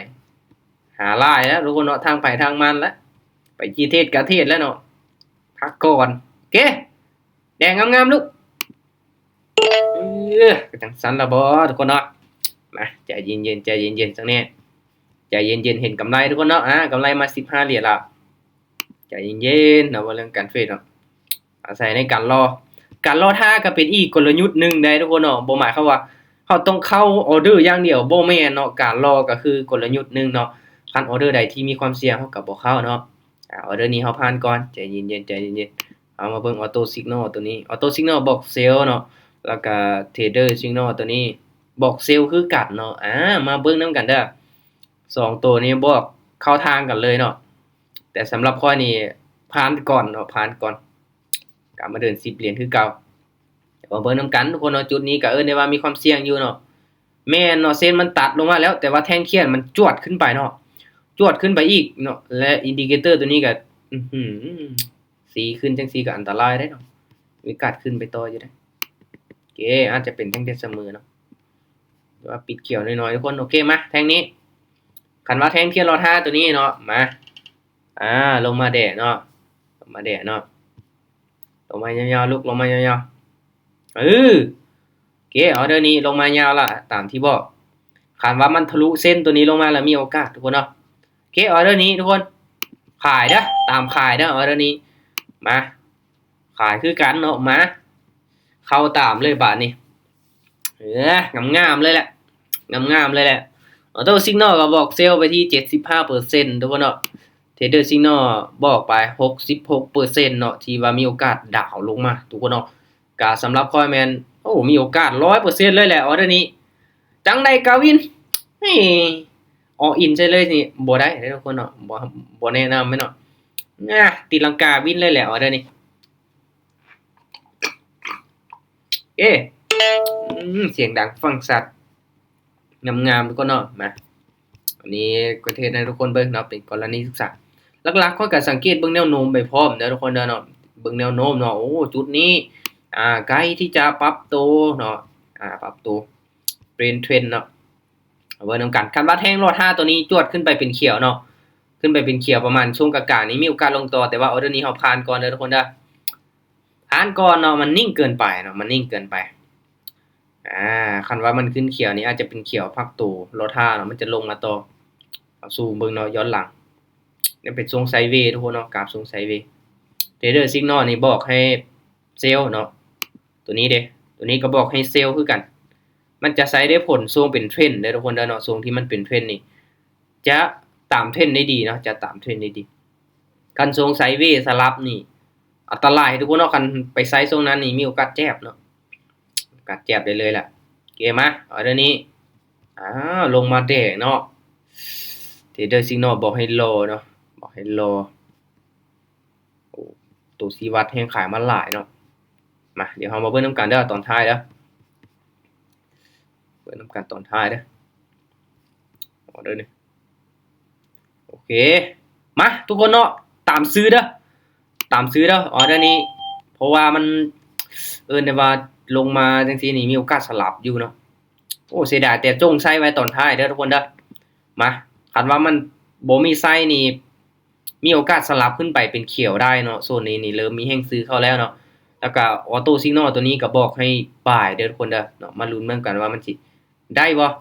ຫາຫຼາຍແລ້ວທຸກຄົນເນາະ, ທາງໃຜທາງມັນແລ້ວ. ໄປຈີເທຣດກະເທຣດແລ້ວເນາະ, ພັກກ່ອນ. ໂອເຄ ແດງງາມໆລູກ. ເອີ ກໍຈັ່ງຊັ້ນລະບໍທຸກຄົນເນາະ. ມາ ໃຈເຢັນໆ ໃຈເຢັນໆ ຈັ່ງແນ່, ໃຈເຢັນໆ. ເຫັນກຳໄລທຸກຄົນເນາະ, ອ່າ ກຳໄລມາສິບຫ້າຫຼຽນລະ. ໃຈເຢັນໆເນາະ, ເວົ້າເລື່ອງການເທຣດເນາະ, ອາໄສໃນການລໍ. ການລໍຖ້າກໍເປັນອີກກົນລະຍຸດໜຶ່ງໄດ໋ທຸກຄົນເນາະ. ບໍ່ໝາຍຄວາມວ່າເຮົາຕ້ອງເຂົ້າອໍເດີຢ່າງດຽວ, ບໍ່ແມ່ນເນາະ. ການລໍກໍຄືກົນລະຍຸດໜຶ່ງເນາະ. ຄັນອໍເດີໃດທີ່ມີຄວາມສ່ຽງ ເຮົາກໍບໍ່ເຂົ້າເນາະ. ອ່າ ອໍເດີນີ້ເຮົາຜ່ານກ່ອນ, ໃຈເຢັນໆ ໃຈເຢັນໆ. ເຮົາມາເບິ່ງອໍໂຕ້ຊິກນອລຕົວນີ້, ອໍໂຕ້ຊິກນອລບອກເຊວເນາະ, ແລ້ວກໍເທຣດເດີຊິກນອລຕົວນີ້ບອກເຊວຄືກັນເນາະ. ອ່າ ມາເບິ່ງນຳກັນເດີ, ສອງໂຕນີ້ບອກເຂົ້າທາງກັນເລີຍເນາະ. ແຕ່ສຳລັບຂ້ອຍນີ້ຜ່ານກ່ອນເນາະ, ຜ່ານກ່ອນ. ກັບມາເດີນສິບຫຼຽນຄືເກົ່າ. ດຽວມາເບິ່ງນຳກັນທຸກຄົນເນາະ, ຈຸດນີ້ກໍເອີ້ນໄດ້ວ່າມີຄວາມສ່ຽງຢູ່ເນາະ. ແມ່ນເນາະ, ເສັ້ນມັນຕັດລົງມາແລ້ວ, ແຕ່ວ່າແທ່ງທຽນມັນຈວດຂຶ້ນໄປເນາະ, ຈວດຂຶ້ນໄປອີກເນາະ. ແລະ ອິນດິເຄເຕີຕົວນີ້ກໍ ອືຫື ສີຂຶ້ນຈັ່ງຊີ້ກໍອັນຕະລາຍເດ້ເນາະ, ມີໂອກາດຂຶ້ນໄປຕໍ່ຢູ່ເດ້. ໂອເຄ ອາດຈະເປັນແທ່ງທຽນສະເໝີເນາະ, ແຕ່ວ່າປິດຂຽວໜ້ອຍໆ ທຸກຄົນ. ໂອເຄ ມາແທ່ງນີ້, ຄັນວ່າແທ່ງທຽນລໍຖ້າຕົວນີ້ເນາະ, ມາ ອ່າ ລົງມາແດ່ເນາະ, ລົງມາແດ່ເນາະ. ລົງມາຍາວໆ ລູກ, ລົງມາຍາວໆ. ເອີ ໂອເຄ ອໍເດີນີ້ລົງມາຍາວລະ ຕາມທີ່ບອກ. ຄັນວ່າມັນທະລຸເສັ້ນຕົວນີ້ລົງມາລະ ມີໂອກາດທຸກຄົນເນາະ. ໂອເຄ ອໍເດີນີ້ທຸກຄົນ ຂາຍເດີ, ຕາມຂາຍເດີ ອໍເດີນີ້. ມາ ຂາຍຄືກັນເນາະ, ມາ ເຂົ້າຕາມເລີຍບາດນີ້. ເອີ ງາມໆ ເລີຍແຫຼະ, ງາມໆ ເລີຍແຫຼະ. ອໍໂຕ້ຊິກນອລກໍບອກເຊວໄປທີ່ເຈັດສິບຫ້າເປີເຊັນ ທຸກຄົນເນາະ, ເທຣດເດີຊິກນອລບອກໄປຫົກສິບຫົກເປີເຊັນເນາະ ທີ່ວ່າມີໂອກາດດາວລົງມາ ທຸກຄົນເນາະ. ກະສຳລັບຂ້ອຍແມ່ນ ໂອ້ ມີໂອກາດຮ້ອຍເປີເຊັນເລີຍແຫຼະ ອໍເດີນີ້. ຈັ່ງໃດກະວິນ ນີ້ ອອລອິນໃສ່ເລີຍນີ້ ບໍ່ໄດ້ເດີ ທຸກຄົນເນາະ, ບໍ່ ບໍ່ແນະນຳເນາະ. ອ່າ ຕີລັງກາວິນເລີຍແຫຼະ ອໍເດີນີ້. ເອ ອືມ ສຽງດັງຟັງຊັດ ງາມໆ ທຸກຄົນເນາະ. ມາ ອັນນີ້ກໍເທດໃຫ້ທຸກຄົນເບິ່ງເນາະ ເປັນກໍລະນີສຶກສາ. ຫຼັກໆ ຂ້ອຍກໍສັງເກດເບິ່ງແນວໂນ້ມໄປພ້ອມເດີ ທຸກຄົນເດີເນາະ, ເບິ່ງແນວໂນ້ມເນາະ. ໂອ້ ຈຸດນີ້ ອ່າ ໃກ້ທີ່ຈະປັບໂຕເນາະ, ອ່າ ປັບໂຕ ເປັນເທຣນເນາະ. ເອົາເບິ່ງນຳກັນ ຄັນວ່າແທ່ງລໍຖ້າຕົວນີ້ຈວດຂຶ້ນໄປເປັນຂຽວເນາະ, ຂຶ້ນໄປເປັນຂຽວປະມານຊ່ວງກາງໆ ນີ້ ມີໂອກາດລົງຕໍ່, ແຕ່ວ່າອໍເດີນີ້ເຮົາຜ່ານກ່ອນເດີ ທຸກຄົນເດີ. ຜ່ານກ່ອນເນາະ, ມັນນິ່ງເກີນໄປເນາະ, ມັນນິ່ງເກີນໄປ. ອ່າ ຄັນວ່າມັນຂຶ້ນຂຽວນີ້ ອາດຈະເປັນຂຽວພັກໂຕລໍຖ້າເນາະ, ມັນຈະລົງມາຕໍ່. ເຮົາຊູມເບິ່ງເນາະ ຍ້ອນຫຼັງ, ຍັງເປັນຊ່ວງໄຊເວ ທຸກຄົນເນາະ, ກາບຊ່ວງໄຊເວ. ເທຣດເດີຊິກນອລນີ້ບອກໃຫ້ເຊວເນາະ, ຕົວນີ້ເດ້ ຕົວນີ້ກໍບອກໃຫ້ເຊວຄືກັນ. ມັນຈະໃຊ້ໄດ້ຜົນຊ່ວງເປັນເທຣນເດີ ທຸກຄົນເດີເນາະ, ຊ່ວງທີ່ມັນເປັນເທຣນນີ້ ຈະຕາມເທຣນໄດ້ດີເນາະ, ຈະຕາມເທຣນໄດ້ດີ. ຄັນຊ່ວງໄຊເວສະຫຼັບນີ້ ອັນຕະລາຍ ທຸກຄົນເນາະ, ຄັນໄປໃຊ້ຊ່ວງນັ້ນນີ້ ມີໂອກາດເຈັບເນາະ, ໂອກາດເຈັບໄດ້ເລີຍແຫຼະ. ໂອເຄ ມາ ອໍເດີນີ້ ອ່າ ລົງມາແດ່ເນາະ, ເທຣດເດີຊິກນອລບອກໃຫ້ລໍເນາະ, ບອກໃຫ້ລໍ. ໂອ້ ໂຕຊີ້ວັດແຮ່ງຂາຍມາຫຼາຍເນາະ. ມາ ດຽວເຮົາມາເບິ່ງນຳກັນເດີ ຕອນທ້າຍເດີ, ເບິ່ງນຳກັນຕອນທ້າຍເດີ ອໍເດີນີ້. ໂອເຄ ມາ ທຸກຄົນເນາະ, ຕາມຊື້ເດີ ຕາມຊື້ເດີ ອໍເດີນີ້. ເພາະວ່າມັນ ເອີ້ນໄດ້ວ່າລົງມາຈັ່ງຊີ້ນີ້ ມີໂອກາດສະຫຼັບຢູ່ເນາະ. ໂອ້ ເສຍດາຍແຕ່ຈົ່ງໃສ່ໄວ້ຕອນທ້າຍເດີທຸກຄົນເດີ. ມາ ຄັນວ່າມັນບໍ່ມີໃສ່ນີ້ ມີໂອກາດສະຫຼັບຂຶ້ນໄປເປັນຂຽວໄດ້ເນາະ. ໂຊນນີ້ນີ້ເລີ່ມມີແຮງຊື້ເຂົ້າແລ້ວເນາະ. ແລ້ວກະອອໂຕ້ຊິກນໍໂຕນີ້ກໍບອກໃຫ້ບາຍເດີທຸກຄົນເດີເນາະ. ມາລຸ້ນເບິ່ງກັນວ່າມັນຊິໄດ້ບໍ່.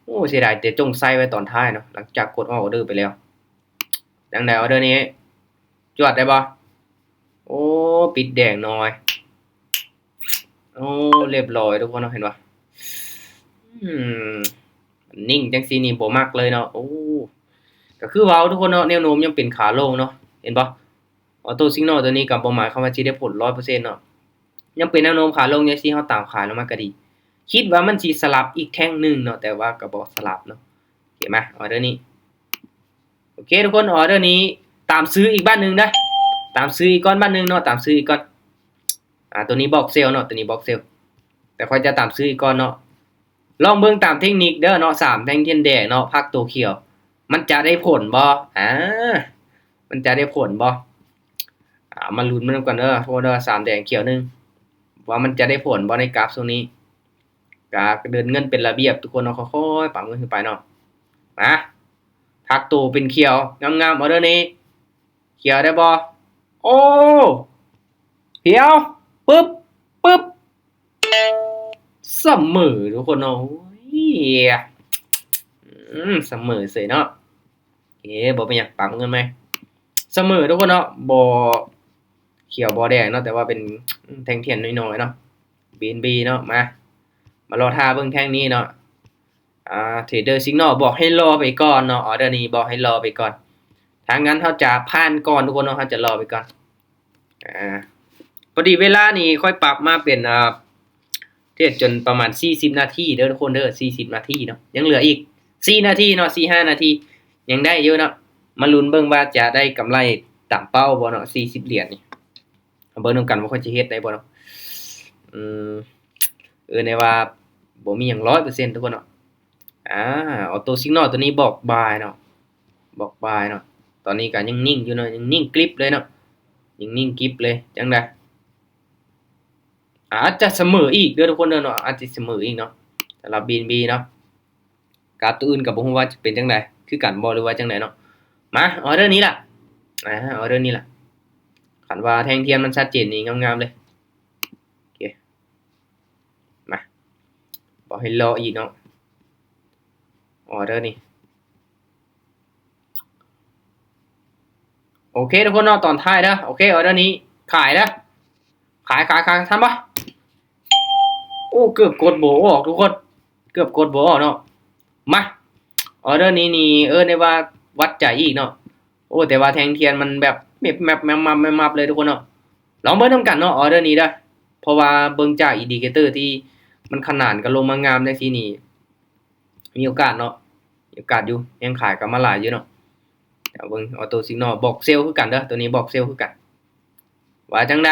ໂອ້ ເສຍດາຍແຕ່ຈົ່ງໃສ່ໄວ້ຕອນທ້າຍເນາະ ຫຼັງຈາກກົດອອກອໍເດີໄປແລ້ວ. ຈັ່ງໃດ ອໍເດີນີ້ ຈວດໄດ້ບໍ່? ໂອ້ ປິດແດງໜ້ອຍ. ໂອ້ ລຽບຮ້ອຍທຸກຄົນເນາະ ເຫັນບໍ່? ອືມ ນິ່ງຈັ່ງຊີ້ນີ້ບໍ່ມັກເລີຍເນາະ. ໂອ້ ກໍຄືເວົ້າທຸກຄົນເນາະ ແນວໂນ້ມຍັງເປັນຂາລົງເນາະ ເຫັນບໍ່? ອອໂຕ້ຊິກນໍໂຕນີ້ກໍບໍ່ໝາຍຄວາມວ່າຊິໄດ້ຜົນຮ້ອຍເປີເຊັນເນາະ ຍັງເປັນແນວໂນ້ມຂາລົງ. ຈັ່ງຊີ້ເຮົາຕາມຂາລົງມາກໍດີ ຄິດວ່າມັນຊິສະຫຼັບອີກແທ່ງໜຶ່ງເນາະ ແຕ່ວ່າກໍບໍ່ສະຫຼັບເນາະ. ໂອເຄ ມາ ອໍເດີນີ້ ໂອເຄທຸກຄົນ ອໍເດີນີ້ຕາມຊື້ອີກບາດໜຶ່ງເດີ ຕາມຊື້ອີກກ່ອນບາດໜຶ່ງເນາະ ຕາມຊື້ອີກກ່ອນ. ອ່າ ໂຕນີ້ບອກເຊວເນາະ ໂຕນີ້ບອກເຊວ ແຕ່ຂ້ອຍຈະຕາມຊື້ອີກກ່ອນເນາະ. ລອງເບິ່ງຕາມເທັກນິກເດີເນາະ ສາມແທ່ງທຽນແດງເນາະ ພັກໂຕຂຽວ ມັນຈະໄດ້ຜົນບໍ່? ອ່າ ມັນຈະໄດ້ຜົນບໍ່? ອ່າ ມາລຸ້ນນຳກັນເດີ ໂທເດີ ສາມແດງຂຽວໜຶ່ງ ວ່າມັນຈະໄດ້ຜົນບໍ່ໃນກາຟຊ່ວງນີ້. ກາເດີນເງິນເປັນລະບຽບທຸກຄົນເນາະ ຄ່ອຍໆປັບເງິນຂຶ້ນໄປເນາະ. ມາ ພັກໂຕເປັນຂຽວງາມໆ ອໍເດີນີ້ ຂຽວໄດ້ບໍ່? ໂອ້ ຂຽວ ປຶບ ປຶບ ສະເໝີທຸກຄົນເນາະ. ໂອ້ຍ ອືມ ສະເໝີເສຍເນາະ. ເອີ ບໍ່ເປັນຫຍັງ ປັບເງິນໃໝ່. ສະເໝີທຸກຄົນເນາະ ບໍ່ຂຽວບໍ່ແດງເນາະ ແຕ່ວ່າເປັນແທ່ງທຽນນ້ອຍໆເນາະ ບີເອັນບີເນາະ. ມາ ມາລໍຖ້າເບິ່ງແທ່ງນີ້ເນາະ. ອ່າ ເທຣດເດີຊິກນໍບອກໃຫ້ລໍໄປກ່ອນເນາະ ອໍເດີນີ້ບອກໃຫ້ລໍໄປກ່ອນ. ຖ້າງນັ້ນເຮົາຈະຜ່ານກ່ອນທຸກຄົນເນາະ ເຮົາຈະລໍໄປກ່ອນ. ອ່າ ພໍດີເວລານີ້ຂ້ອຍປັບມາເປັນ ອ່າ ເທດຈົນປະມານສີ່ສິບນາທີເດີທຸກຄົນເດີ ສີ່ສິບນາທີເນາະ ຍັງເຫຼືອອີກສີ່ນາທີເນາະ ສີ່ຫ້ານາທີ ຍັງໄດ້ຢູ່ເນາະ. ມາລຸ້ນເບິ່ງວ່າຈະໄດ້ກຳໄລຕາມເປົ້າບໍ່ເນາະ ສີ່ສິບຫຼຽນນີ້. ເຮົາເບິ່ງນຳກັນວ່າຂ້ອຍຈະເຮັດໄດ້ບໍ່ເນາະ. ອືມ ເອີ້ນໄດ້ວ່າບໍ່ມີຫຍັງຮ້ອຍເປີເຊັນທຸກຄົນເນາະ. ອ່າ ອອໂຕ້ຊິກນໍໂຕນີ້ບອກບາຍເນາະ ບອກບາຍເນາະ. ຕອນນີ້ກໍຍັງນິ່ງຢູ່ເນາະ ຍັງນິ່ງກຣິບເລີຍເນາະ ຍັງນິ່ງກຣິບເລີຍ. ຈັ່ງໃດ ອາດຈະສະເໝີອີກເດີທຸກຄົນເດີເນາະ ອາດຈະສະເໝີອີກເນາະ ສຳລັບບີເອັນບີເນາະ. ກາບໂຕອື່ນກໍບໍ່ຮູ້ວ່າຈະເປັນຈັ່ງໃດ ຄືກັນບໍ່ ຫຼືວ່າຈັ່ງໃດເນາະ. ມາ ອໍເດີນີ້ລະ ອ່າ ອໍເດີນີ້ລະ ຄັນວ່າແທ່ງທຽນມັນຊັດເຈນນີ້ງາມໆເລີຍ. ໂອເຄ ມາ ບໍ່ໃຫ້ລໍອີກເນາະ ອໍເດີນີ້. ໂອເຄທຸກຄົນເນາະ ຕອນທ້າຍເດີ. ໂອເຄ ອໍເດີນີ້ຂາຍເດີ ຂາຍ ຂາຍ ຂາຍ ທັນບໍ່? ໂອ້ ເກືອບກົດບໍ່ອອກທຸກຄົນ ເກືອບກົດບໍ່ອອກເນາະ. ມາ ອໍເດີນີ້ນີ້ເອີ້ນໄດ້ວ່າວັດໃຈອີກເນາະ. ໂອ້ ແຕ່ວ່າແທ່ງທຽນມັນແບບແມັບໆແມັບໆເລີຍທຸກຄົນເນາະ. ລອງເບິ່ງນຳກັນເນາະ ອໍເດີນີ້ເດີ ເພາະວ່າເບິ່ງຈາກອິນດິເຄເຕີທີ່ມັນຂະໜານກັນລົງມາງາມຈັ່ງຊີ້ນີ້ ມີໂອກາດເນາະ ມີໂອກາດຢູ່ ແຮງຂາຍກໍມາຫຼາຍຢູ່ເນາະ. ດຽວເບິ່ງ ອອໂຕ້ຊິກນໍບອກເຊວຄືກັນເດີ ໂຕນີ້ບອກເຊວຄືກັນ. ວ່າຈັ່ງໃດ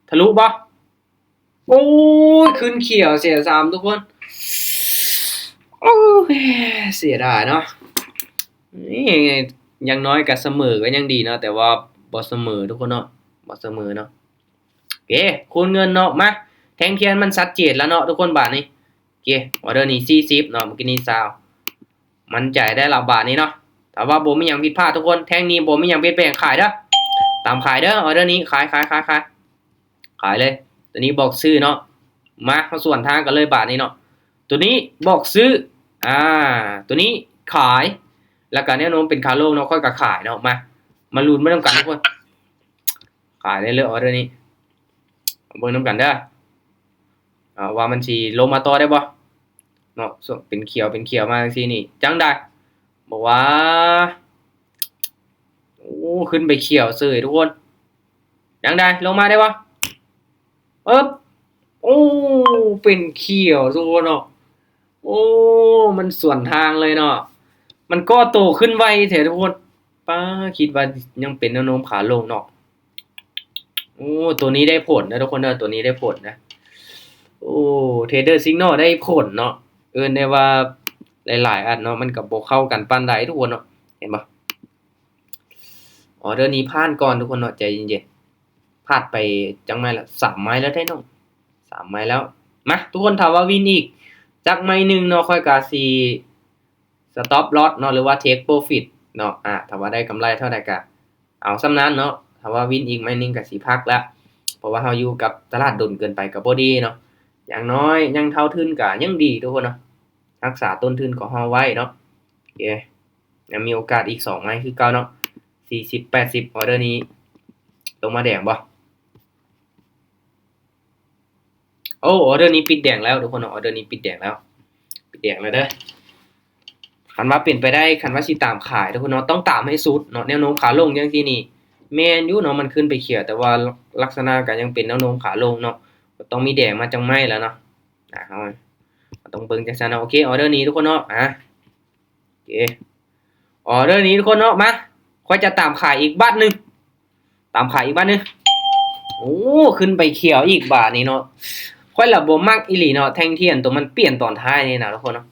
ທະລຸບໍ່? ໂອ້ຍ ຂຶ້ນຂຽວເສຍສາມທຸກຄົນ. ໂອ້ຍ ເສຍດາຍເນາະ. ນີ້ ຢ່າງນ້ອຍກໍສະເໝີກໍຍັງດີເນາະ ແຕ່ວ່າບໍ່ສະເໝີທຸກຄົນເນາະ ບໍ່ສະເໝີເນາະ. ໂອເຄ ຄູນເງິນເນາະ. ມາ ແທ່ງທຽນມັນຊັດເຈນແລ້ວເນາະທຸກຄົນ ບາດນີ້. ໂອເຄ ອໍເດີນີ້ສີ່ສິບເນາະ ເມື່ອກີ້ນີ້ຊາວ ໝັ້ນໃຈໄດ້ລະບາດນີ້ເນາະ. ຖ້າວ່າບໍ່ມີຫຍັງຜິດພາດທຸກຄົນ ແທ່ງນີ້ບໍ່ມີຫຍັງປ່ຽນແປງ ຂາຍເດີ ຕາມຂາຍເດີ. ອໍເດີນີ້ຂາຍ ຂາຍ ຂາຍ ຂາຍ ຂາຍເລີຍ. ໂຕນີ້ບອກຊື້ເນາະ. ມາ ເຮົາສວນທາງກັນເລີຍບາດນີ້ເນາະ. ໂຕນີ້ບອກຊື້ ອ່າ ໂຕນີ້ຂາຍ ແລ້ວກໍແນວໂນ້ມເປັນຂາລົງເນາະ ຂ້ອຍກໍຂາຍເນາະ. ມາ ມາລຸ້ນໄປນຳກັນທຸກຄົນ. ຂາຍໄດ້ເລີຍ ອໍເດີນີ້ ເບິ່ງນຳກັນເດີ ອ່າ ວ່າມັນຊິລົງມາຕໍ່ໄດ້ບໍ່ເນາະ. ເປັນຂຽວ ເປັນຂຽວມາຈັ່ງຊີ້ນີ້ ຈັ່ງໃດ ບອກວ່າ ໂອ້ ຂຶ້ນໄປຂຽວເສີຍທຸກຄົນ. ຈັ່ງໃດ ລົງມາໄດ້ບໍ່? ເອີບ ໂອ້ ເປັນຂຽວທຸກຄົນເນາະ. ໂອ້ ມັນສວນທາງເລີຍເນາະ ມັນກໍ່ໂຕຂຶ້ນໄວແທ້ທຸກຄົນ. ປ້າ ຄິດວ່າຍັງເປັນແນວໂນ້ມຂາລົງເນາະ. ໂອ້ ໂຕນີ້ໄດ້ຜົນເດີທຸກຄົນເດີ ໂຕນີ້ໄດ້ຜົນນະ. ໂອ້ ເທຣດເດີຊິກນໍໄດ້ຜົນເນາະ. ເອີ້ນໄດ້ວ່າຫຼາຍໆອັນເນາະ ມັນກໍບໍ່ເຂົ້າກັນປານໃດທຸກຄົນເນາະ ເຫັນບໍ່? ອໍເດີນີ້ຜ່ານກ່ອນທຸກຄົນເນາະ ໃຈເຢັນໆ. ພາດໄປຈັກໄມ້ລະ ສາມໄມ້ແລ້ວເດ້ນ້ອງ ສາມໄມ້ແລ້ວ. ມາ ທຸກຄົນ ຖ້າວ່າວິນອີກຈັກໄມ້ໜຶ່ງເນາະ ຂ້ອຍກະຊິ stop loss ເນາະ ຫຼືວ່າ take profit ເນາະ. ອາ ຖ້າວ່າໄດ້ກຳໄລເທົ່າໃດກະເອົາສ່ຳນັ້ນເນາະ ຖ້າວ່າວິນອີກໄມ້ໜຶ່ງກະຊິພັກລະ ເພາະວ່າເຮົາຢູ່ກັບຕະຫຼາດດົນເກີນໄປກະບໍ່ດີເນາະ. ຢ່າງນ້ອຍຍັງເທົ່າທຶນກະຍັງດີທຸກຄົນເນາະ ຮັກສາຕົ້ນທຶນຂອງເຮົາໄວ້ເນາະ. ໂອເຄ ຍັງມີໂອກາດອີກສອງໄມ້ຄືເກົ່າເນາະ ສີ່ສິບ ແປດສິບ. ອອເດີນີ້ລົງມາແດງບໍ່? ໂອ້ ອອເດີນີ້ປິດແດງແລ້ວທຸກຄົນເນາະ ອອເດີນີ້ປິດແດງແລ້ວ ປິດແດງແລ້ວເດີ. ຄັນວ່າເປັນໄປໄດ້ ຄັນວ່າຊິຕາມຂາຍທຸກຄົນເນາະ ຕ້ອງຕາມໃຫ້ສຸດເນາະ. ແນວໂນ້ມຂາລົງຈັ່ງຊີ້ນີ້ ແມ່ນຢູ່ເນາະ ມັນຂຶ້ນໄປຂຽວ ແຕ່ວ່າລັກສະນະກະຍັງເປັນແນວໂນ້ມຂາລົງເນາະ ກໍຕ້ອງມີແດງມາຈັກໄມ້ແລ້ວເນາະ. ອາ ເຮົາ ເຮົາຕ້ອງເບິ່ງຈັ່ງຊັ້ນເນາະ. ໂອເຄ ອອເດີນີ້ທຸກຄົນເນາະ ອາ ໂອເຄ ອອເດີນີ້ທຸກຄົນເນາະ ມາ ຂ້ອຍຈະຕາມຂາຍອີກບາດໜຶ່ງ ຕາມຂາຍອີກບາດໜຶ່ງ. ໂອ້ ຂຶ້ນໄປຂຽວອີກບາດນີ້ເນາະ. ຂ້ອຍລະບໍ່ມັກອີ່ຫຼີເນາະ ແທ່ງທຽນໂຕມັນປ່ຽນຕອນທ້າຍນີ້ນະທຸກຄົນເນາະ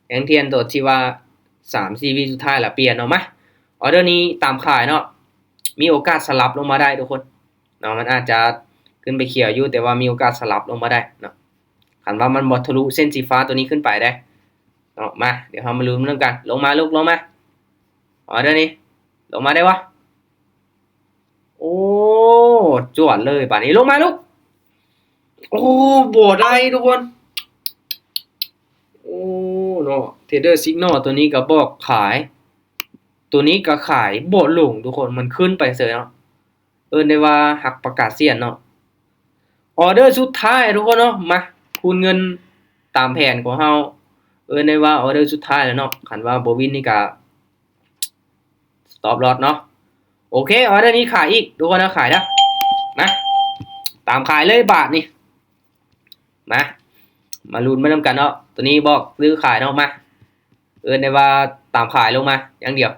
ແທ່ງທຽນໂຕທີ່ວ່າສາມສີ່ວິສຸດທ້າຍລະປ່ຽນເນາະ. ມາ ອອເດີນີ້ຕາມຂາຍເນາະ ມີໂອກາດສະຫຼັບລົງມາໄດ້ທຸກຄົນເນາະ ມັນອາດຈະຂຶ້ນໄປຂຽວຢູ່ ແຕ່ວ່າມີໂອກາດສະຫຼັບລົງມາໄດ້ເນາະ. ຄັນວ່າມັນບໍ່ທະລຸເສັ້ນສີຟ້າໂຕນີ້ຂຶ້ນໄປເດ້ເນາະ. ມາ ດຽວເຮົາມາລຸ້ນນຳກັນ ລົງມາລູກ ລົງມາ ອອເດີນີ້ ລົງມາໄດ້ບໍ່? ໂອ້ ຈວດເລີຍບາດນີ້ ລົງມາລູກ. ໂອ້ ບໍ່ໄດ້ທຸກຄົນ ໂອ້ເນາະ ເທຣດເດີຊິກນໍ ໂຕນີ້ກະບອກຂາຍ ໂຕນີ້ກະຂາຍບໍ່ລົງທຸກຄົນ ມັນຂຶ້ນໄປເສີຍເນາະ. ເອີ້ນໄດ້ວ່າຮັກປະກາດສຽນເນາະ. ອອເດີສຸດທ້າຍທຸກຄົນເນາະ ມາ ຄູນເງິນຕາມແຜນຂອງເຮົາ ເອີ້ນໄດ້ວ່າອອເດີສຸດທ້າຍແລ້ວເນາະ. ຄັນວ່າບໍ່ວິນນີ້ກະ stop loss ເນາະ. ໂອເຄ ອອເດີນີ້ຂາຍອີກທຸກຄົນເນາະ ຂາຍເດີ ມາ ຕາມຂາຍເລີຍບາດນີ້. ມາ ມາລຸ້ນໄປນຳກັນເນາະ ໂຕນີ້ບອກຊື້ຂາຍເນາະ. ມາ ເອີ້ນໄດ້ວ່າຕາມຂາຍລົງມາຢ່າງດຽວ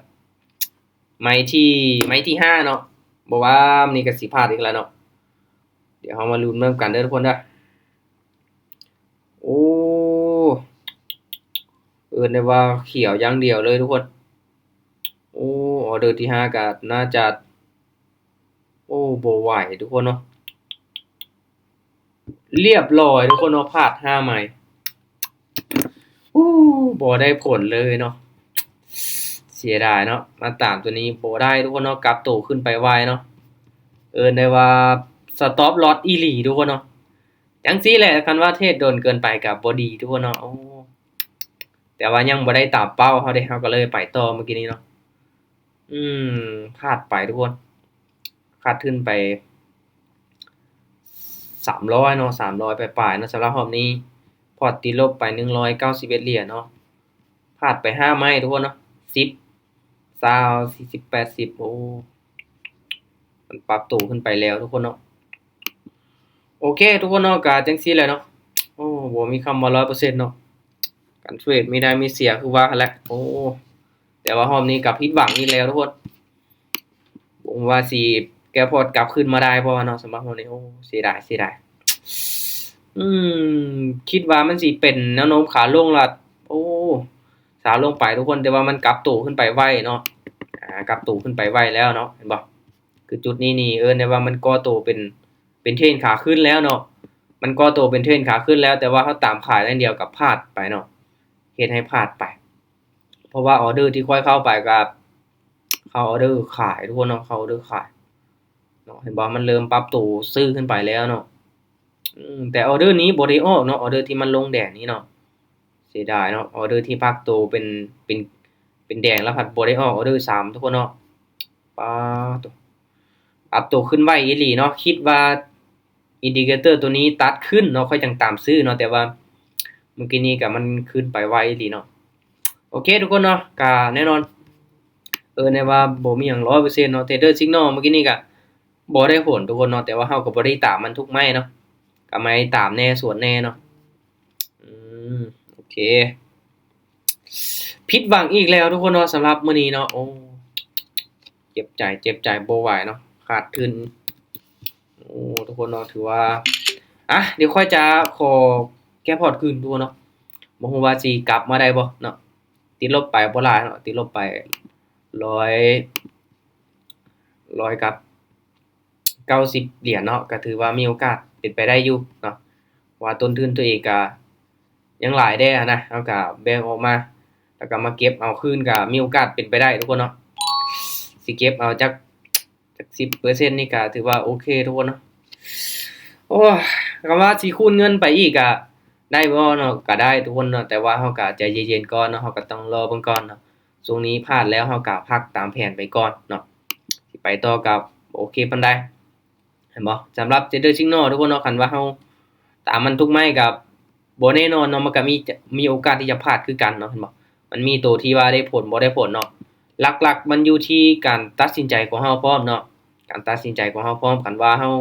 ໄມ້ທີ ໄມ້ທີຫ້າເນາະ. ບໍ່ວ່ານີ້ກະຊິພາດອີກແລ້ວເນາະ. ດຽວເຮົາມາລຸ້ນນຳກັນເດີທຸກຄົນເດີ. ໂອ້ ເອີ້ນໄດ້ວ່າຂຽວຢ່າງດຽວເລີຍທຸກຄົນ. ໂອ້ ອອເດີທີຫ້າກະໜ້າຈະ ໂອ້ ບໍ່ໄຫວທຸກຄົນເນາະ. ລຽບລ້ອຍທຸກຄົນເນາະ ພາດຫ້າໄມ້. ໂອ້ ບໍ່ໄດ້ຜົນເລີຍເນາະ ເສຍດາຍເນາະ. ມາຕາມໂຕນີ້ບໍ່ໄດ້ທຸກຄົນເນາະ ກັບໂຕຂຶ້ນໄປໄວເນາະ. ເອີ້ນໄດ້ວ່າ stop loss ອີ່ຫຼີທຸກຄົນເນາະ. ຈັ່ງຊີ້ແຫຼະ ຄັນວ່າເທຣດດົນເກີນໄປກະບໍ່ດີທຸກຄົນເນາະ. ໂອ້ ແຕ່ວ່າຍັງບໍ່ໄດ້ຕາມເປົ້າເຮົາເດ້ ເຮົາກະເລີຍໄປຕໍ່ມື້ກີ້ນີ້ເນາະ. ອືມ ພາດໄປທຸກຄົນ ຂາດທຶນໄປສາມຮ້ອຍເນາະ ສາມຮ້ອຍປາຍໆເນາະ. ສຳລັບຮອບນີ້ ພອດຕິດລົບໄປໜຶ່ງຮ້ອຍເກົ້າສິບເອັດຫຼຽນເນາະ. ພາດໄປຫ້າໄມ້ທຸກຄົນເນາະ ສິບ ຊາວ ສີ່ສິບ ແປດສິບ. ໂອ້ ມັນປັບໂຕຂຶ້ນໄປແລ້ວທຸກຄົນເນາະ. ໂອເຄທຸກຄົນເນາະ ກະຈັ່ງຊີ້ແຫຼະເນາະ. ໂອ້ ບໍ່ມີຄຳວ່າຮ້ອຍເປີເຊັນເນາະ ການເທຣດມີໄດ້ມີເສຍຄືວ່າຫັ້ນແຫຼະ. ໂອ້ ແຕ່ວ່າຮອບນີ້ກະຜິດຫວັງອີກແລ້ວທຸກຄົນ. ບໍ່ຮູ້ວ່າຊິແກ້ພອດກັບຄືນມາໄດ້ບໍ່ເນາະ ສຳລັບຮອບນີ້. ໂອ້ ເສຍດາຍ ເສຍດາຍ. ອືມ ຄິດວ່າມັນຊິເປັນແນວໂນ້ມຂາລົງລະ ໂອ້ ຂາລົງໄປທຸກຄົນ ແຕ່ວ່າມັນກັບໂຕຂຶ້ນໄປໄວເນາະ. ອາ ກັບໂຕຂຶ້ນໄປໄວແລ້ວເນາະ ເຫັນບໍ່? ຄືຈຸດນີ້ນີ້ເອີ້ນໄດ້ວ່າມັນກໍ່ໂຕເປັນ ເປັນເທຣນຂາຂຶ້ນແລ້ວເນາະ. ມັນກໍ່ໂຕເປັນເທຣນຂາຂຶ້ນແລ້ວ ແຕ່ວ່າເຮົາຕາມຂາຍຢ່າງດຽວກະພາດໄປເນາະ ເຮັດໃຫ້ພາດໄປ. ເພາະວ່າອອເດີທີ່ຂ້ອຍເຂົ້າໄປກະເຂົ້າອອເດີຂາຍທຸກຄົນເນາະ ເຂົ້າອອເດີຂາຍເນາະ. ເຫັນບໍ່? ມັນເລີ່ມປັບໂຕຊື້ຂຶ້ນໄປແລ້ວເນາະ. ອືມ ແຕ່ອອເດີນີ້ບໍ່ໄດ້ອອກເນາະ ອອເດີທີ່ມັນລົງແດງນີ້ເນາະ. ເສຍດາຍເນາະ ອອເດີທີ່ປັບໂຕເປັນ ເປັນ ເປັນແດງລະພັດບໍ່ໄດ້ອອກອອເດີຊ້ຳທຸກຄົນເນາະ. ປາໂຕ ປັບໂຕຂຶ້ນໄວອີ່ຫຼີເນາະ. ຄິດວ່າອິນດິເຄເຕີໂຕນີ້ຕັດຂຶ້ນເນາະ ຂ້ອຍຈັ່ງຕາມຊື້ເນາະ ແຕ່ວ່າມື້ກີ້ນີ້ກະມັນຂຶ້ນໄປໄວອີ່ຫຼີເນາະ. ໂອເຄທຸກຄົນເນາະ ກະແນ່ນອນ ເອີ້ນໄດ້ວ່າບໍ່ມີຫຍັງຮ້ອຍເປີເຊັນເນາະ. ເທຣດເດີຊິກນໍເມື່ອກີ້ນີ້ກະບໍ່ໄດ້ຜົນທຸກຄົນເນາະ ແຕ່ວ່າເຮົາກະບໍ່ໄດ້ຕາມມັນທຸກໄມ້ເນາະ ກະໄມ້ຕາມແນ່ສວນແນ່ເນາະ. ອືມ ໂອເຄ ຜິດຫວັງອີກແລ້ວທຸກຄົນເນາະ ສຳລັບມື້ນີ້ເນາະ. ໂອ້ ເຈັບໃຈ ເຈັບໃຈ ບໍ່ໄຫວເນາະ ຂາດທຶນ. ໂອ້ ທຸກຄົນເນາະ ຖືວ່າ ອະ ດຽວຂ້ອຍຈະຂໍແກ້ພອດຄືນທຸກຄົນເນາະ. ບໍ່ຮູ້ວ່າຊິກັບມາໄດ້ບໍ່ເນາະ. ຕິດລົບໄປບໍ່ຫຼາຍເນາະ ຕິດລົບໄປຮ້ອຍ ຮ້ອຍກັບ ເກົ້າສິບຫຼຽນເນາະ ກໍຖືວ່າມີໂອກາດເປັນໄປໄດ້ຢູ່ເນາະ ເພາະວ່າຕົ້ນທຶນຕົວເອງກໍຍັງຫຼາຍແດ່ຫັ້ນນະ ເຮົາກໍແບ່ງອອກມາ ແລ້ວກໍມາເກັບເອົາຄືນ ກໍມີໂອກາດເປັນໄປໄດ້ທຸກຄົນເນາະ ຊິເກັບເອົາຈັກ ຈັກສິບເປີເຊັນນີ້ກໍຖືວ່າໂອເຄທຸກຄົນເນາະ ໂອ້ຍ ຄຳວ່າຊິຄູນເງິນໄປອີກກໍໄດ້ບໍ່ເນາະ ກໍໄດ້ທຸກຄົນເນາະ ແຕ່ວ່າເຮົາກໍໃຈເຢັນໆກ່ອນເນາະ ເຮົາກໍຕ້ອງລໍເບິ່ງກ່ອນເນາະ ຊ່ວງນີ້ພາດແລ້ວເຮົາກໍພັກຕາມແຜນໄປກ່ອນເນາະ ຊິໄປຕໍ່ກໍບໍ່ໂອເຄປານໃດ ເຫັນບໍ່? ສຳລັບເທຣດເດີຊິກນໍທຸກຄົນເນາະ ຄັນວ່າເຮົາຕາມມັນທຸກໄມ້ກໍບໍ່ແນ່ນອນເນາະ ມັນກໍມີ ມີໂອກາດທີ່ຈະພາດຄືກັນເນາະ ເຫັນບໍ່? ມັນມີໂຕທີ່ວ່າໄດ້ຜົນບໍ່ໄດ້ຜົນເນາະ ຫຼັກໆມັນຢູ່ທີ່ການຕັດສິນໃຈຂອງເຮົາພ້ອມເນາະ ການຕັດສິນໃຈຂອງເຮົາພ້ອມ ຄັນວ່າເຮົາ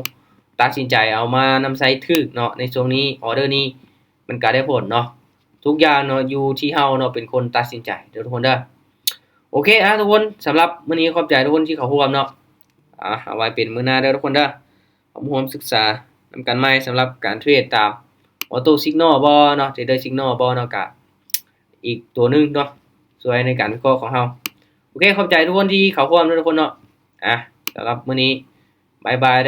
ຕັດສິນໃຈເອົາມານຳໃຊ້ຖືກເນາະ ໃນຊ່ວງນີ້ ອອເດີນີ້ ມັນກໍໄດ້ຜົນເນາະ ທຸກຢ່າງເນາະ ຢູ່ທີ່ເຮົາເນາະ ເປັນຄົນຕັດສິນໃຈເດີທຸກຄົນເດີ ໂອເຄ ອ່າ ທຸກຄົນ ສຳລັບມື້ນີ້ຂອບໃຈທຸກຄົນທີ່ເຂົ້າຮ່ວມເນາະ ອ່າ ເອົາໄວ້ເປັນມື້ໜ້າເດີທຸກຄົນເດີ ເຮົາມາຮ່ວມສຶກສານຳກັນໃໝ່ ສຳລັບການເທຣດຕາມ Auto Signal ບໍ່ເນາະ Trader Signal ບໍ່ເນາະ ກະອີກຕົວໜຶ່ງເນາະ ຊ່ວຍໃນການວິເຄາະຂອງເຮົາ ໂອເຄ ຂອບໃຈທຸກຄົນທີ່ເຂົ້າຮ່ວມເດີທຸກຄົນເນາະ ອ່າ ສຳລັບມື້ນີ້ ບາຍບາຍເດີ.